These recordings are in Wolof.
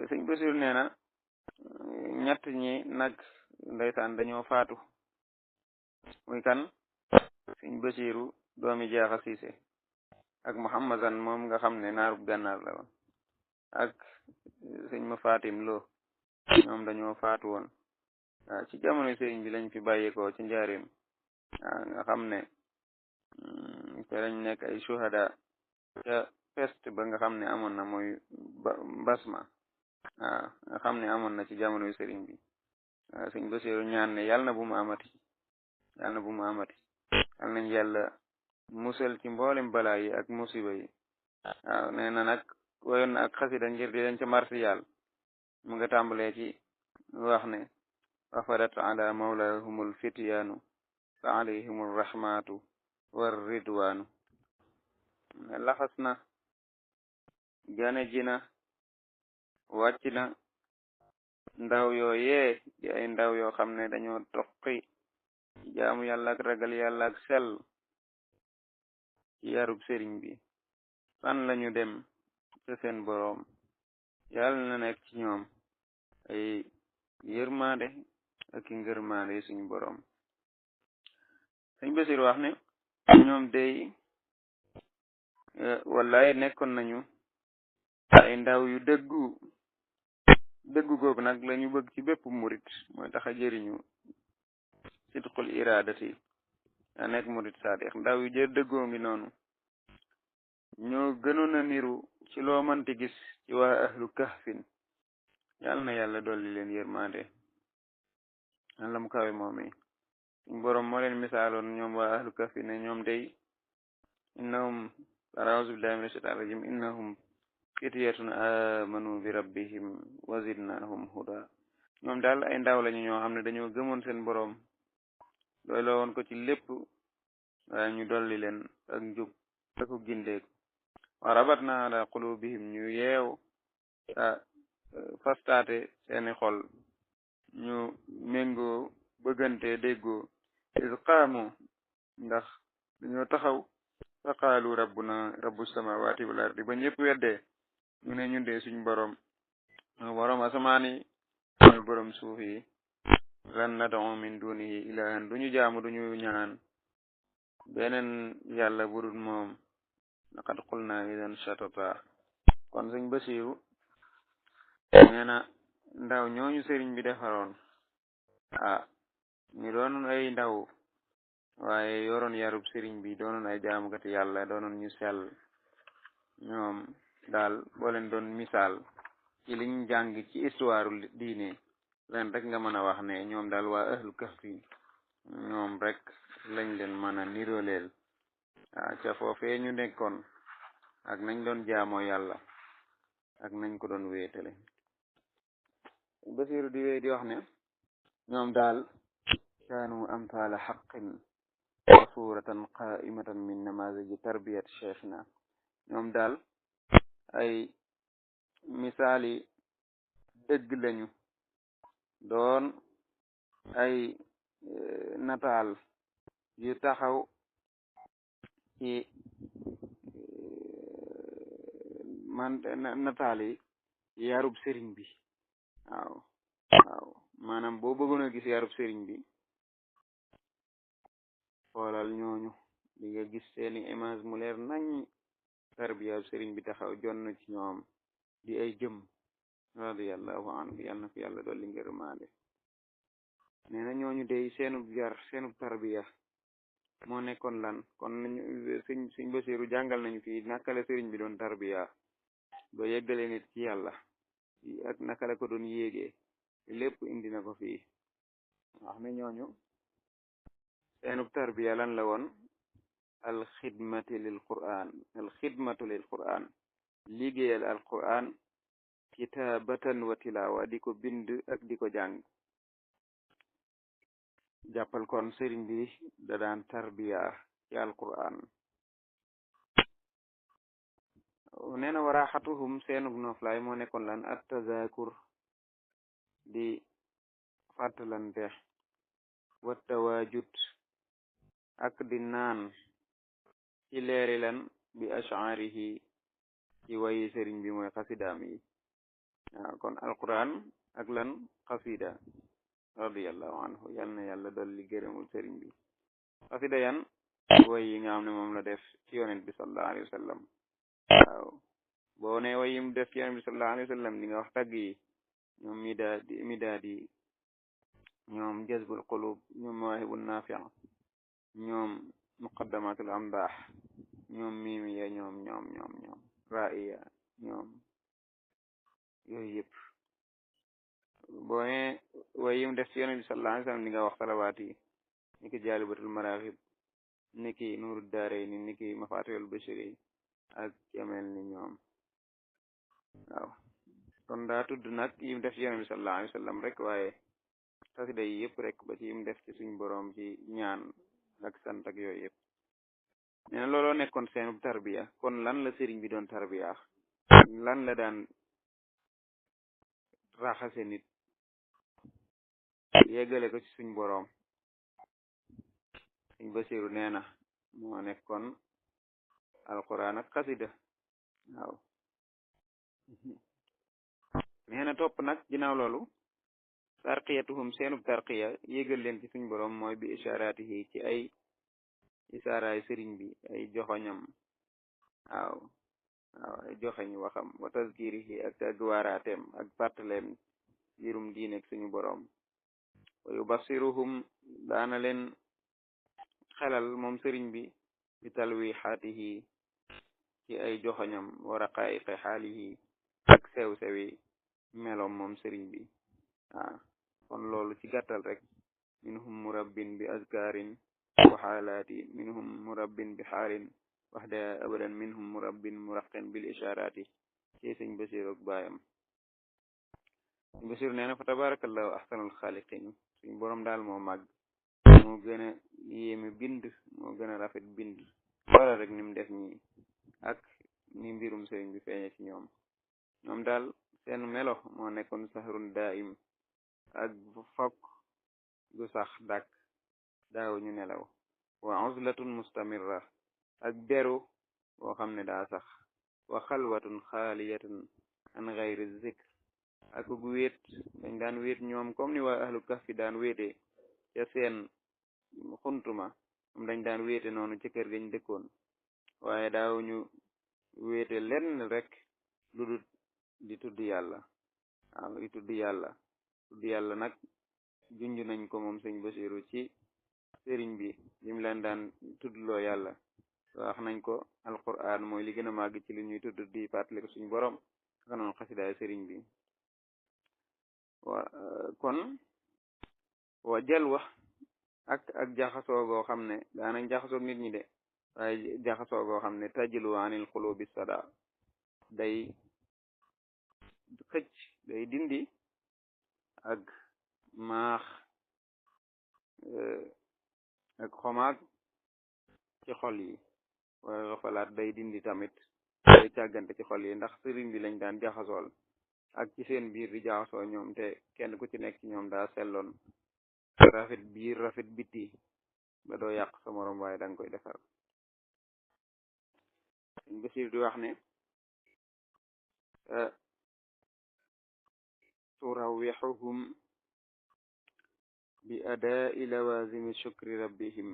sëñ Basiru nee na ñett ñi nag ndeysaan dañoo faatu muy kan sëñ Basiru doomi Jaaxa Siise ak Muhammadan moom nga xam ne naarub gànnaar la woon ak sëñ ma Fatim Lo ñoom dañoo faatu woon waaw ci jamono sëriñ bi lañ fi bàyyeekoo ci njaarim waaw nga xam ne te lañ nekk ay shuhada ca peste ba nga xam ne amoon na mooy mbasma waaw nga xam ne amoon na ci jamono sëriñ bi waaw sëñ Basiru ñaan ne yàlla na bu mu amati yàlla na bu mu amati yàlla nañ yàlla musal ci mboolem balaa yi ak musiba yi waaw nee na nag woyoon na ak xasida ngir di leen ca marsiyal mu nga tàmbalee ci wax ne wafadat ala mawlahumul fityaanu fa alayhimur rahmatu war ridwaanu laxas na gane ji na wàcc na ndaw yooyee di ay ndaw yoo xam ne dañoo toqi jaamu yàlla ak ragal yàlla ak sell ci yarub sëriñ bi fan lañu dem ca seen boroom yàlla na nekk ci ñoom ay yërmaande ak i ngërmaande suñu boroom sëñ Basir wax ne ñoom day wallaay nekkoon nañu ay ndaw yu dëggu googu nag lañu bëgg ci bépp murit mooy tax a jëriñu sidqul iradati a nekk murit saadix ndaw yu jër dëggoo ngi noonu ñoo gënoon a niru ci loo mënti gis ci waa ahlu kahfin yàlla na yàlla dolli leen yërmande yàlla mu kawe moom suñ boroom moo leen misaaloon ñoom waa ahlu kahfin ne ñoom day innahum a'uuzu billahi mina shaytaani rajim innahum fityatun amanu bi rabbihim wa zidnahum huda ñoom daal ay ndaw lañu ñoo xam ne dañoo gëmoon seen boroom doyloo woon ko ci lépp waaye ñu dolli leen ak njub ak gindeeku wa rabatna ala qulubihim ñu yeew fastaate seeni xol ñu méngoo bëggante déggoo is qaamu ndax dañoo taxaw fa qaalu rabbuna rabbu samawati wal ardi ba ñëpp weddee ñu ne ñun de suñ boroom boroom asamaan yi mooy boroom suuf yi lan nad'u min dunihi ilahan duñu jaamu duñu ñaan beneen yàlla budul moom laqad qulna idan shatata kon sëñ Basiru nee na ndaw ñooñu sëriñ bi defaroon ñu doonoon ay ndaw waaye yoroon yarub sëriñ bi doonoon ay jaamukati yàlla doonoon ñu sell ñoom daal boo leen doon misaal ci liñ jàng ci histoire diine leen rek nga mën a wax ne ñoom daal waa ahlu kahfi ñoom rek lañ leen mën a niroleel ca foofee ñu nekkoon ak nañ doon jaamoo yàlla ak nañ ko doon wéetale Basiru di wéy di wax ne ñoom daal kaanu amthala haqqin wa suratan qa'imatan min namazaji tarbiyat cheikhna ñoom daal ay misaali dëgg lañu doon ay nataal yu taxaw ci nataal yi yarub sëriñ bi waaw maanaam boo bëggoon a gis yarub sëriñ bi xoolal ñooñu di nga gis seeni image mu leer nañ tarbiyab sëriñ bi taxaw jonn ci ñoom di ay jëm radiyallahu anhu yal na fi yàlla dolli ngërmaande nee na ñooñu day seenub yar seenub tarbiya moo nekkoon lan kon nañu sëñ Basiru jàngal nañu fii naka la sëriñ bi doon tarbiya ba yeggale nit ci yàlla ak naka la ko doon yéegee lépp indi na ko fii wax ne ñooñu seenub tarbiya lan la woon alxidmatu lil quran liggéeyal al quran kitaabatan wa tilaawa di ko bind ak di ko jàng jàppal kon sëriñ bi da daan tarbiya ci al quran nee na waraxatuhum seenub noflaay moo nekkoon lan at tazakur di fàttalante wa tawajud ak di naan ci leeri lan bi ash'arihi ci wayi sëriñ bi mooy xasidaam yi waaw kon alquran ak lan xasida radiyallahu anhu yal na yàlla dolli gërëmul sëriñ bi xasida yan way yi nga xam ne moom la def ci yonent bi sallallahu alayhi wa sallam waaw boo ne way yim def ci yonent bi sallallahu alayhi wa sallam di nga wax tagg yi ñoom midaadi ñoom jazbul qulub ñoom mawahibun nafi' ñoom muqaddamatul amdah ñoom mimiya ñoom ra'iya ñoom yooyu yëpp boo ne way yim def ci yonent bi sallallahu alayhi wa sallam di nga wax salawaat yi ni ki jaalibatul maraaxib ni ki nuuru daarayni ni ki mafatihul bashiri ak yamel ni ñoom waaw kon daa tudd nag yim def ci yonent bi sallallahu alayhi wa sallam rek waaye xasida yi yëpp rek ba ci yim def ci suñ boroom ci ñaan ak sant ak yooyu yëpp nee na looloo nekkoon seenub tarbiya kon lan la sëriñ bi doon tarbiya lan la daan raxase nit yeggale ko ci suñ boroom suñ basiru nee na moo nekkoon alquran ak xasida waaw nee na topp nag ginnaaw loolu tarqiyatuhum seenub tarqiya yégal leen ci suñ boroom mooy bi isharatihi ci ay isaaraay sëriñ bi ay joxoñam waaw ay joxeñ waxam wa tazkirihi ak waaraateem ak partaleem birum diinek suñu boroom wa yubasiruhum daana leen xelal moom sëriñ bi bi talwixaatihi ci ay joxoñam wa raqaiqi xaalihi ak sew-sewi meloom moom sëriñ bi kon loolu ci gàttal rek minhum murabbin bi azkarin wa xaalaati minhum murabbin bi xaalin waxda abadan minhum murabbin muraqin bil isharati ci sëñ Basiru ak baayam sëñ Basiru nee na fa tabarakallahu ahsanul xaaliqin suñ boroom daal moo màgg moo gën a yéeme bind moo gën a rafet bind wala rek ni mu def ñi ak ni mbirum sëriñ bi feeñe ci ñoom daal seen melo moo nekkoon sahrun daim ak fokk gu sax dak daaw ñu nelaw wa uzlatun mustamirra ak beru boo xam ne daa sax wa xalwatun xaaliyatun an gayri zikr ak gu wéet dañ daan wéet ñoom comme ni waa ahlu kahfi daan wéete ca seen xuntuma moom dañ daan wéete noonu ci kër gañ dëkkoon waaye daaw ñu wéete lenn rek lu dul di tudd yàlla waaw di tudd yàlla nag junj nañ ko moom sëñ Basiru ci sëriñ bi lim leen daan tuddloo yàlla wax nañ ko alquran mooy li gën a màgg ci li ñuy tudd di fàttali ko suñu borom aka noonu xasidaay sëriñ bi kon wa jalwa ak jaxasoo goo xam ne daanañ jaxasoo nit ñi de waaye jaxasoo goo xam ne tajlu anil qulubi sada day xëcc day dindi ak maax ak xomaag ci xol yi wala rafalaat day dindi tamit day càggante ci xol yi ndax sëriñ bi lañ daan jaxasool ak ci seen biir di jaxasoo ñoom te kenn ku ci nekk ci ñoom daa selloon rafet biir rafet biti ba doo yàq sa morom waaye danga koy defar Sëriñ Basiir di wax ne turawixuhum bi adaa'i lawazimi shukri rabbihim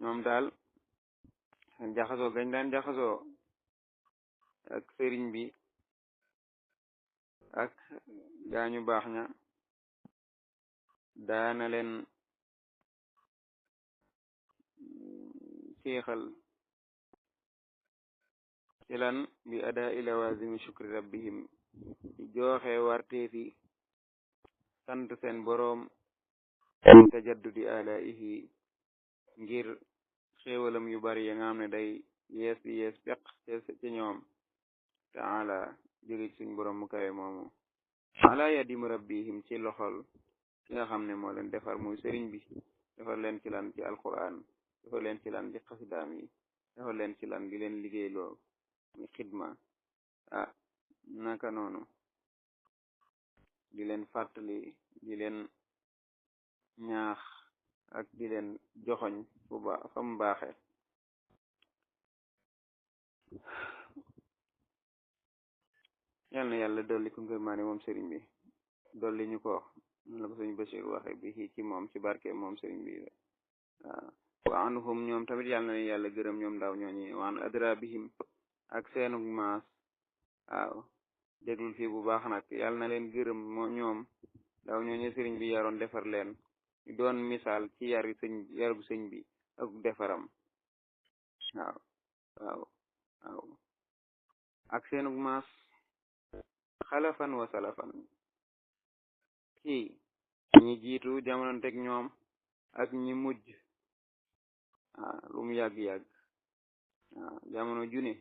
ñoom daal seen jaxasoo gañ daan jaxasoo ak sëriñ bi ak gaañu baax ña daana leen féexal ci lan bi adaa'i lawazimi shukri rabbihim di jooxe warteefi sant seen boroom tajaddudi alaihi ngir xéewalam yu bari ya nga xam ne day yees di yees peq ci ñoom taala jóge ci suñ boroom mu kawe moomu ala yadi murabbihim ci loxol ki nga xam ne moo leen defar muy sëriñ bi defar leen ci lan ci alquran defar leen ci lan ci xasidaam yi defar leen ci lan di leen liggéeyloo muy xidma naka noonu di leen fàttali di leen ñaax ak di leen joxoñ fa mu baaxe yal na yàlla dolli ko ngërmaane moom sëriñ bi dolli ñu ko la ko sëñ Bachir waxe bi ci moom ci barke moom sëriñ bi waaw wa anhum ñoom tamit yal na leen yàlla gërëm ñoom ndaw ñooñi waan adra bihim ak seenu maas waaw déglul fii bu baax nag yal na leen gërëm ñoom ndaw ñooñu sëriñ bi yaroon defar leen ñu doon misaal ci yarub sëñ bi ak defaram waaw waaw waaw ak seenu maas xalafan wa salafan ci ñi jiitu jamono teg ñoom ak ñi mujj lu mu yàgg-yàgg jamono june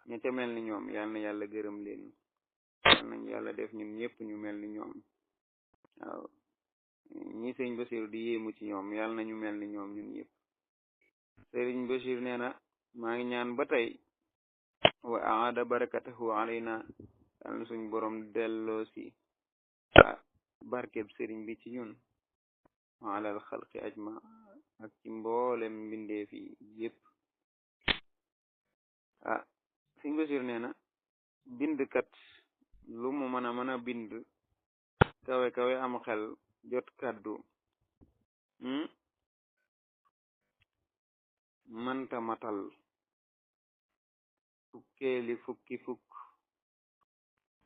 ña ca mel ni ñoom yal na yàlla gërëm leen yal nañ yàlla def ñun ñëpp ñu mel ni ñoom waaw ñi sëñ Basiru di yéemu ci ñoom yal na ñu mel ni ñoom ñun ñëpp sëriñ Basiru nee na maa ngi ñaan ba tey wa aada barakatahu alayna yal na suñ borom delloo si barkeb sëriñ bi ci ñun wa alal xalqi ajma ak ci mboolem mbindeef yi yëpp sëñ Basiru nee na bindkat lu mu mën a bind kawe am xel jot kàddu mënta matal fukkeeli fukk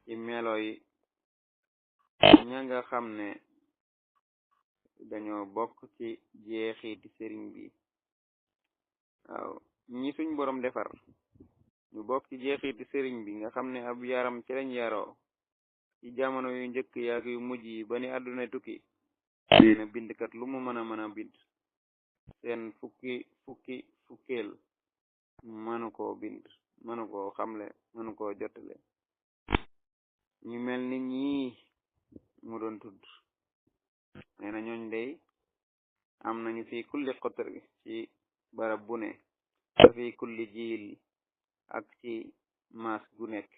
ci melo yi ña nga xam ne dañoo bokk ci jeexiti sëriñ bi waaw ñi suñ borom defar ñu bokk ci jeexiti sëriñ bi nga xam ne ab yaram ci lañ yaroo ci jamono yu njëkk yaak yu mujj yi ba ni àdduna tukki na bindkat lu mu mën a bind seen fukkeel mënu koo bind mënu koo xamle mënu koo jotale ñu mel ni ñii mu doon tudd nee na ñooñ day am nañu fi kulli xotr ci barab bu ne fi kulli jiil ak ci maas gu nekk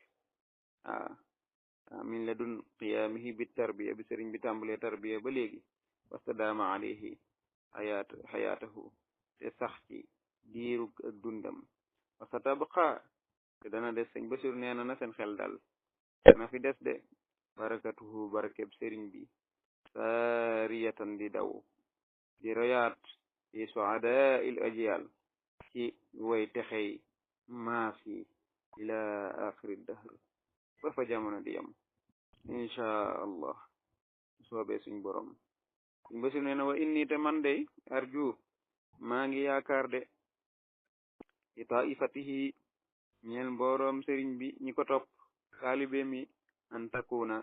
min la dun qiyaamihi bi tarbiya bi sëriñ bi tàmbalee tarbiya ba léegi wastadaama alayhi xayaatahu te sax ci diirug ak dundam wasa tabqa te dana des sëñ Basiru nee na seen xel dal dana fi des de barakatuhu barakeb sëriñ bi saariyatan di daw di royaat fi suadaa il ajiyal ci way texey maas yi ila axiri dahr ba fa jamono di yam inchaa allah soobee suñ borom suñ Basiru nee na wa inni te man de arju maa ngi yaakaar de ci taifatihi ñeel mbooroom sëriñ bi ñi ko topp taalibe mi an takuna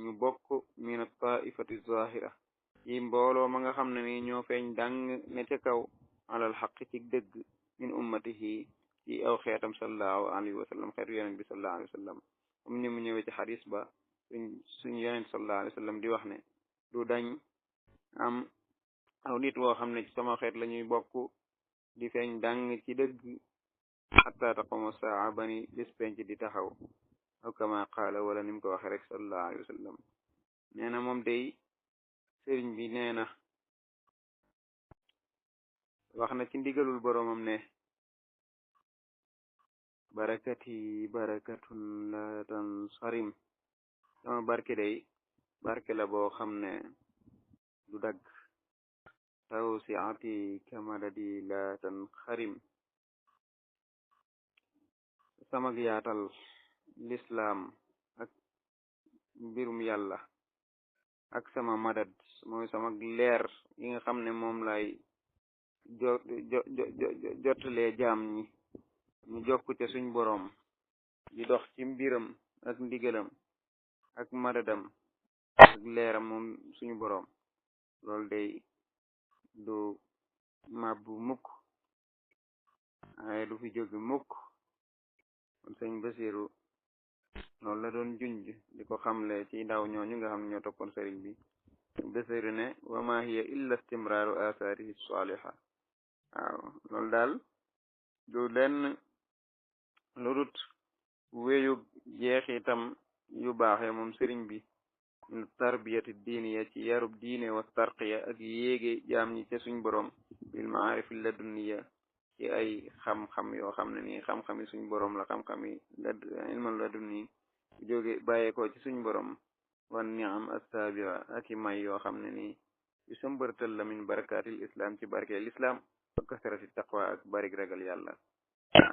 ñu bokk min taifati zahira yi mbooloo ma nga xam ne ni ñoo feeñ dàng ne ca kaw alal xaq ci dëgg min ummatihi ci aw xeetam sallallahu alayhi wa sallam xeetu yonent bi sallallahu alayhi wa sallam comme ni mu ñëwee ci xadis ba suñ yonent sallallahu alayhi wa sallam di wax ne du dañ am aw nit woo xam ne ci sama xeet la ñuy bokk di feeñ dàng ci dëgg xatta taquma saa bani bis penc di taxaw aw kama qaala wala ni mu ko waxe rek sallallahu alayhi wa sallam nee na moom day sëriñ bi nee na wax na ci ndigalul boroomam ne barakati barakatun la tansarim sama barke day barke la boo xam ne du dagg tawsiati kamadadi la tanxarim samag yaatal lislaam ak mbirum yàlla ak sama madad mooy sama leer yi nga xam ne moom lay jottalee jaam ñi ñu jokk ca suñ boroom di dox ci mbiram ak ndigalam ak madadam ak leeram moom suñu boroom loolu day du mabbu mukk waaye du fi jóge mukk kon sëñ Basiru loolu la doon junj di ko xamle ci ndaw ñooñu nga xam ne ñoo toppoon sëriñ bi Basiru ne wa ma hiya illa istimraaru atharihi saliha waaw loolu daal du lenn lu dut wéyu jeexitam yu baaxe moom sëriñ bi min tarbiyati diiniya ci yarub diine wa tarqiya ak yéege jaam ñi ca suñ borom bil maarifi ladunniya ci ay xam-xam yoo xam ne nii xam-xami suñ borom la xam-xami ilmal ladunni jóge bàyyeekoo ci suñ borom wan niam assabira ak i may yoo xam ne nii yu sëmbërtal la min barakaatil islam ci barke l'islam wa kasrati taqwa ak barig ragal yàlla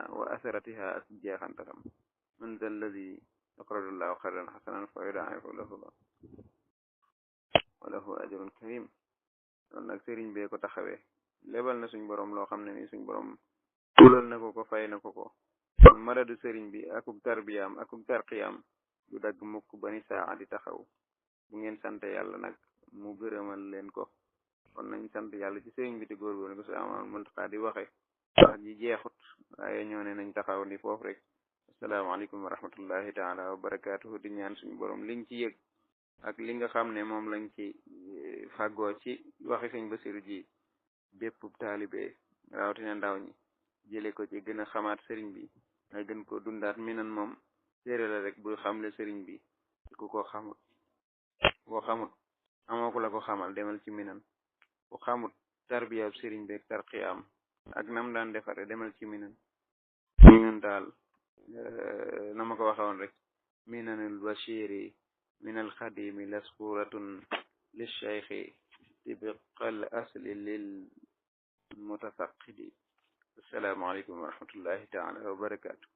wa asaratiha ak jeexantaram man dal ladi aqradallahu qardan xasanan fa yudaa'ifu lahu wa lahu ajrun karim loolu nag sëriñ bee ko taxawee lebal na suñ borom loo xam ne ni suñ borom tulal na ko fay na ko kon madadu sëriñ bi akuk tarbiyaam akuk tarqiyaam du dagg mukk bani saa di taxaw bu ngeen sant yàlla nag mu gërëmal leen ko kon nañ sant yàlla ci sëriñ bi te góorgóorlu ko su amal Muntaxa di waxe wax ji jeexut waaye ñoo ne nañ taxaw ni foofu rek asalaamaaleykum wa rahmatullahi taala wa barakaatuhu di ñaan suñu borom liñ ci yëg ak li nga xam ne moom lañ ci fàggoo ci waxi sëñ Basiru ji bépp taalibe rawatina ndaw ñi jële ko ci gën a xamaat sëriñ bi nga gën ko dundaat minan moom téere la rek buy xamle sëriñ bi ku ko xamut boo xamut amoo ku la ko xamal demal ci minan ku xamut tarbiyaab sëriñ bi ak tarqiyaam ak nam daan defare demal ci minan daal na ma ko waxewoon rek minanul bashiri min alxadimi laskuratun lilcheikhi tibqal asli lil mutafaqidi assalaamu aleykum wa rahmatullahi taala wa barakatu